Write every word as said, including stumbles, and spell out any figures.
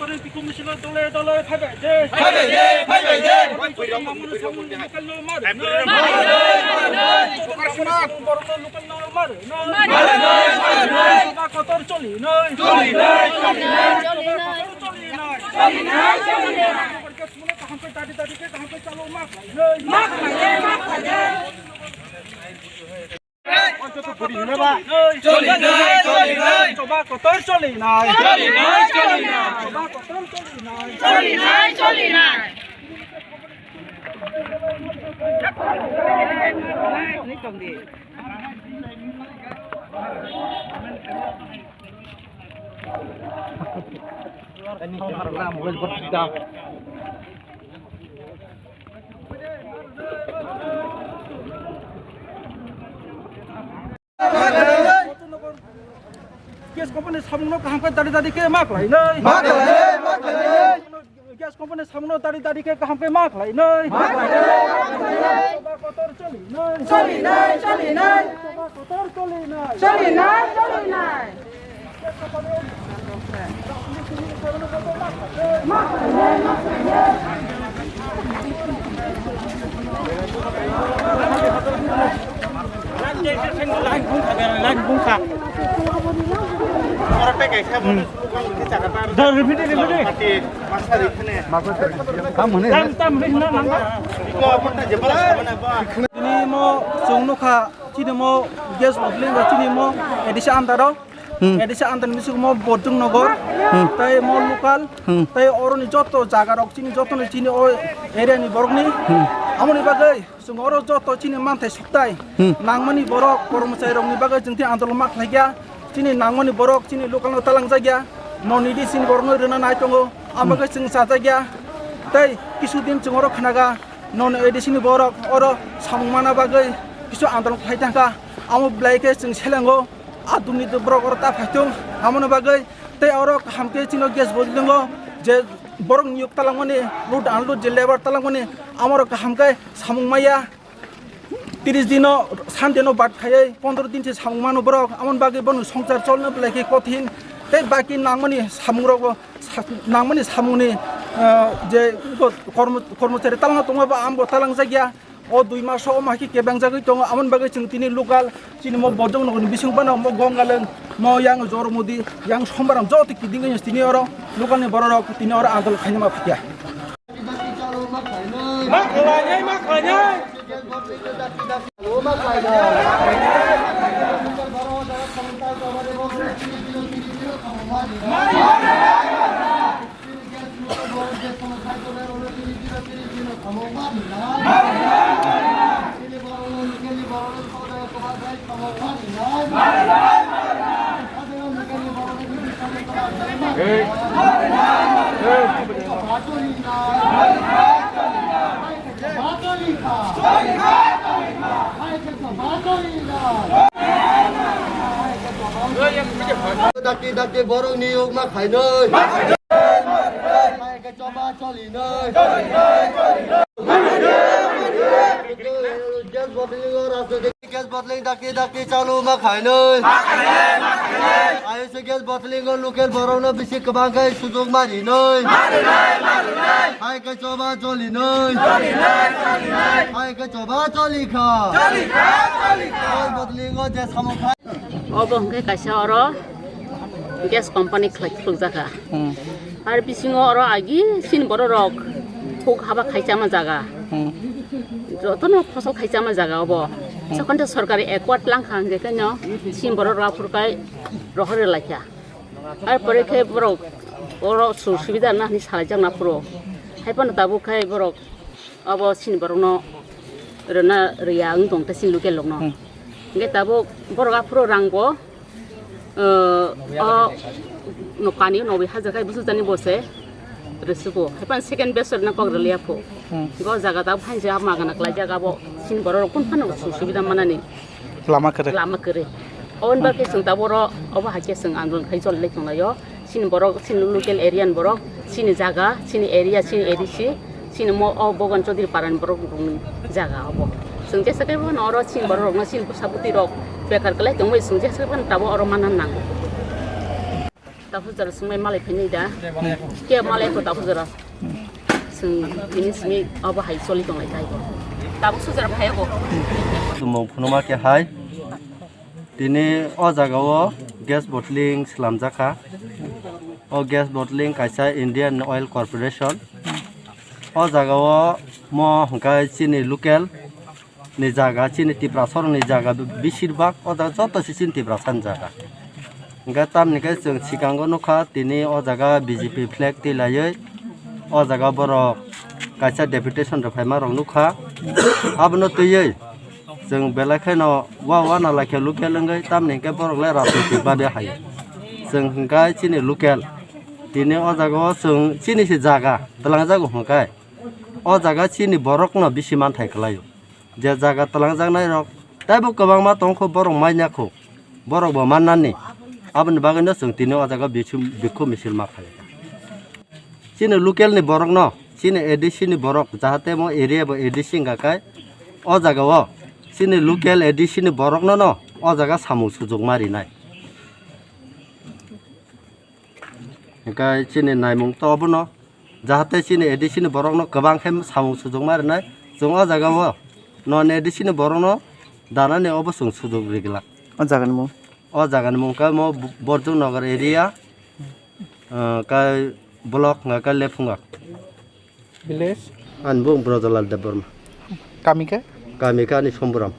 Tikumu silo dole dole phaibai je. Phaibai je, phaibai je. Mamunu samunu local no mar. Mar, mar, mar. Borok no local no mar. Mar, mar, mar. Soba kotor choli noi. Choli noi, choli noi. Soba kotor choli noi. Choli noi, choli noi. Kaham khe dadi dadi khe kaham khe chalo mak lai noi. Mak lai noi, mak lai noi. Choli nai, choli nai. Choba kotor choli nai. Choli nai, choli nai. Choba kotor choli nai. Choli nai, choli nai. Gas company samungno kaham khe dadi dadi khe mak lai nai. Mak lai nai, mak lai nai. Gas company samungno dadi dadi khe kaham khe mak lai nai. Mak lai nai, mak lai nai. Soba kotor choli nai. Choli nai, choli nai. Soba kotor choli nai. Choli nai, choli nai. Tini mo chwng nukha, chini mo gas bottling rok chini mo A D C under o. Hmm. A D C under ni bisingo mo Borjong Nogor, Hmm. tei mo local, Hmm. tei oroni joto jaga rok chini, joto ni chini o area ni borok ni. Hmm. Amoni bagwi chwng oro joto chini manthai sukthai Hmm. nangmani borok kormochari rok ni bagwi chwng tini andolon ma khlai kha. Chini nangmani borok chini local no talang jak ya, mo nidi chini borok no rwna nai tongo, amo Hmm. bagwi chwng chajak ya. Tei kisu din chwng oro khnaga, non A D C ni borok oro samung mana bagwi kisu andolon khlai thangkha. Amo belai khe chwng selengo. A dungni borok oro ta phaithung, amoni bagwi tei oro kaham khe chini gas bottling o je borok niyok talangmani, load unload je labour talangmani, amorok kaham khe samung maya. Tris dino, Sunday no bad khaiwi pondro din se samung mano borok, amoni bagwi bono songchar cholno belai khe kothin. Tei baki nangmani samung rokbo, sa-, nangmani samungni, ah, je kormo-, kormochari talangna tongma ba ambo talang jak ya. O dui maso o ma khe kebangjagwi tongo, amoni bagwi chwng tini local chini mo Borjong Nogorni bising phano mo Gongaleng, mo yang Jormodi, yang Sombaram joto kidingwi tini oro local ni borok rok tini oro andolon khaina ma phikya. Ma khlainai, ma khlainai. Dakti dakti borok niyok ma khainoi. Choba choli nai. Gas bottling o rajniti, gas bottling dakti dakti chalu ma khainoi. Ayose gas bottling o local borok no bisi kwbang khe sujok mari noi. Hai khe choba choli noi. Hai khe choba choli kha. Gas bottling o je samung khai. Obo hwnkhe kaisa oro gas company khlai khulukjakha. Hmm. Ar bisingo oro agi chini borok rok huk haba khaichama jaga. Hmm. Jotono phosol khaichama jaga obo. Hmm. Jokhon to sorkari accord langkha hwnkhe keno chini borok rok aphuru kai rohor laikha. Ar pore khe borok oro sur subida na hwnwi salaijakna phuru. Hai phano tabuk khai borok Obo chini borokno rwna rwya wng tong tei chini local rokno. Hmm. Hingke tabuk borok aphuru rangbo, eh, o no kani no bai hajakkai busu jani bose rwsugo. Haiphano second batch rwna kok rwliya pho. Hmm. Go jaga tabuk phainse hapma gana klaijak abo chini borok rok kun phano su subida manani. Lama kwrwi. Lama kwrwi. Oboni bagwi chwng tabuk oro obo hai khe chwng andolon khai choli lai tonglaio. Chini borok, chini local area ni borok, chini jaga, chini area, chini A D C, chini mo o Bogon Chaudhary para ni borok rokni jaga obo. Chwng jesa khe bono oro chini borok rokno chini bwsa bwtwi rok bekar kwlai tongwi chwng jesa khe bono tabuk oro manna nango. Takhuk jora swngmai malai phainai da. Ke malai ko takhuk jora. Swng tini simi abo hai choli tonglai tai bo. Takhuk sujara phai bo. Tumung phunuma khe hai. Tini o jaga o gas bottling swlamjak kha. O gas bottling kaisa Indian Oil Corporation. O jaga o mo hwnkhe chini local ni jaga, chini Tiprasa rokni jaga beshirbak o jaga joto se chini Tiprasa ni jaga. Hwnkhe tamni khe chwng swkango nukha tini o jaga B J P flag twi laiwi o jaga borok kaisa deputation rok phaima rok nukha. Abono twiwi chwng belai kheno wa wana lai khe local wngwi tamni hwnkhe borok lai rajnitik babe hai. Chwng hwnkhe chini local tini o jaga o chwng chini se jaga twlangjago hwnkhe o jaga chini borokno bisi manthai kwlaio. Je jaga twlangjaknai rok teibo kwbangma tongkho, borok manya kho, borok bo mannani. Aboni bagwino chwng tini o jaga bisu-, bikhuk misil ma khaijak. Chini local ni borokno, chini A D C ni borok, jahate mo area bo A D C wngkha khai, o jaga o chini local A D C ni borokno no o jaga samung sujuk ma rinai. Hwnkhe chini naimung to obono, jahate chini A D C ni borokno kwbang khe samung sujuk ma rwnai. Chwng o jaga o non A D C ni borokno danani obo chwng sujuk ri glak. O jaga ni mung? O jaga ni mung khe mo Borjong Nagar area, ah, khe block hwnkha khe Lephunga. Village? Ani bung Brojolal Debbarma. Kami khe? Kami khe ani Somburam.